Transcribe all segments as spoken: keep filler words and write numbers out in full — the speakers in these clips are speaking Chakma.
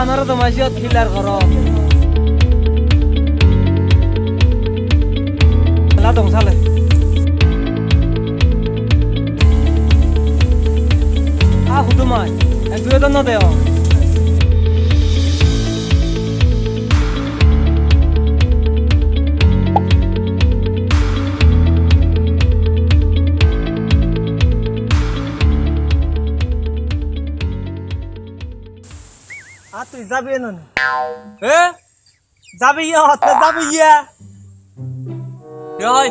Anaro toma siyot pillar goro. Ladong sale. Ah, hudu mai. Ek dui don no deo. Ar tui jabi enoni? Eh? Jabi ye hotte jabi ye. Ye hoi.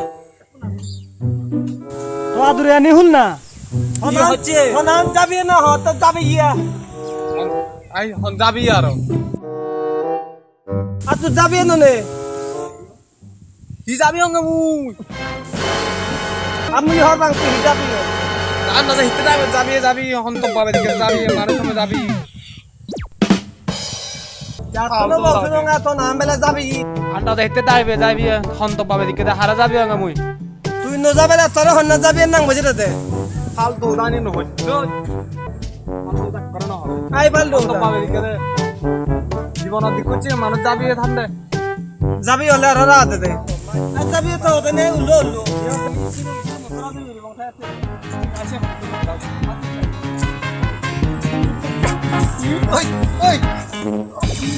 To adure ani hun na. Ye hocche? Honan jabi no hotte jabi ye. Ai hon jabi aro. Ar tui jabi enoni? Hi jabi honge mui? Ami hor bang tui jabi. An na hitte jabi, jabi, jabi, hon to babe dikke jabi, manu to jabi. Jattono bol sunonga to nam bele jabi. Anda de hitte daibe jabi, hon to babe dikke de hara jabi honge mui. Tui no jabele tore honna jabi nang bujire de. Faltu dani no hojjo. Faltu tak kore no hoy. Ai faltu. Hon to babe dikke de. Jibonot dikkucche manuj jabi thande. Jabi ole aro rade de. Ai jabi to de ne ulo ulo. Oi, oi.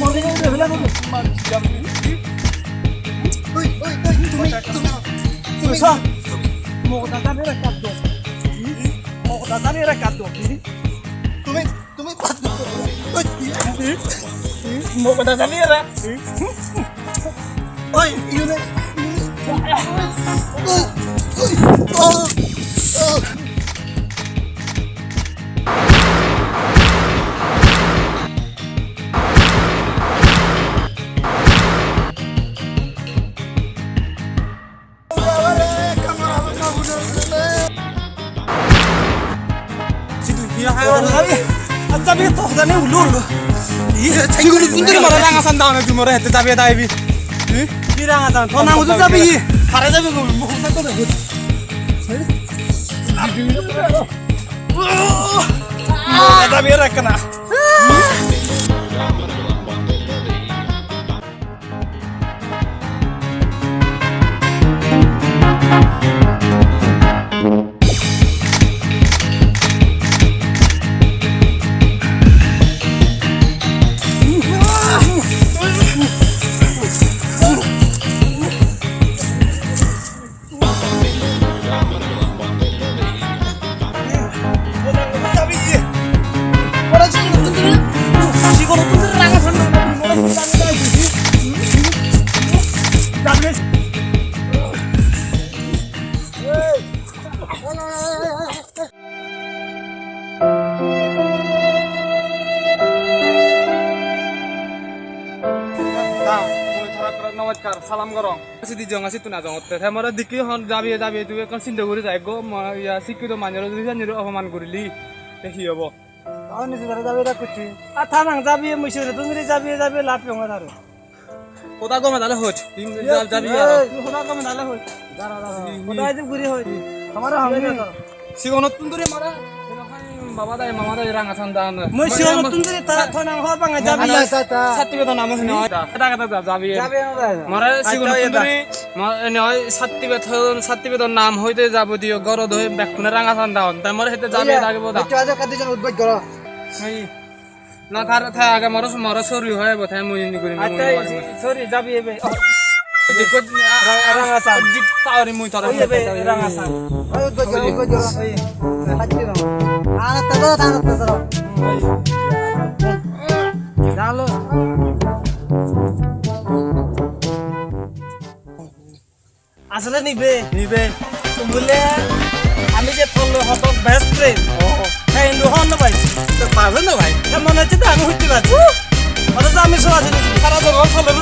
Oi, oi, oi, tumi, tumi, tumi. Mogoda jani re kaddo. Mogoda jani re kaddo. Tumi, tumi. Oi, mogoda jani re. Oi, iyune. Acha, bi to dani ulo ulo. Iye, sigun kun duri mara ranga sanda hone tu mara hete jabi daibi. Hi? Hi ranga san? To nang uju jabi. Hara jabi ko, mo ko to. Mo jabi rakna. Namaskar, salam gorong. Sidi jong asi tuna jongotte. Te more dikki hon jabiye jabiye tui ekkan sinde guri jai go, mo iya sikkito manjore judi sanjore opoman gurili. Te hi obo? Taw niji dare jabiye dak kucchi. A thanang jabiye mui sire tun guri jabiye jabiye lap yonga daro. Hoda gome dale hoj. Tun jabiye aro. Hoda gome dale hoj. Dara dara. Hoda idu guri hoj. Hamara hamni. Sigonottun duri mara, meno hai baba dai, mama dai ranga san dan. Mui sigonottun duri ta thonang hor banga jabi. Acha, acha, acha. Satti beton amo hino. Eta kata da jabi. Jabi ano da. Mara sigonottun duri, ma ene hoi satti beton, satti beton nam hoite jabo diyo goro doi bekkune ranga san dan. Ta mara hete jabi dagibo da. Acha, acha, kadi jon udbot goro. Hai. Na, tar, ta age moro, moro sori hoi ebo, te mui indi gurinei. Acha, mui indi gurinei. Sori jabi ebe. Indi gud, ra-, ranga san. Indi ta ori mui tara. Oi, ebe, ranga san. Oi, gojjo, gojjo. Oi. Hatti no. Ana tado, tado, tado. Oi. Jalo. Asole nibe? Nibe. Bole ami je tollo hoto best friend. Oh. Te hintu hon no pai. To pabe no pai. Te mone hocche to ami hutte pari. Oto to ami soa dili. Sara jabon tollo.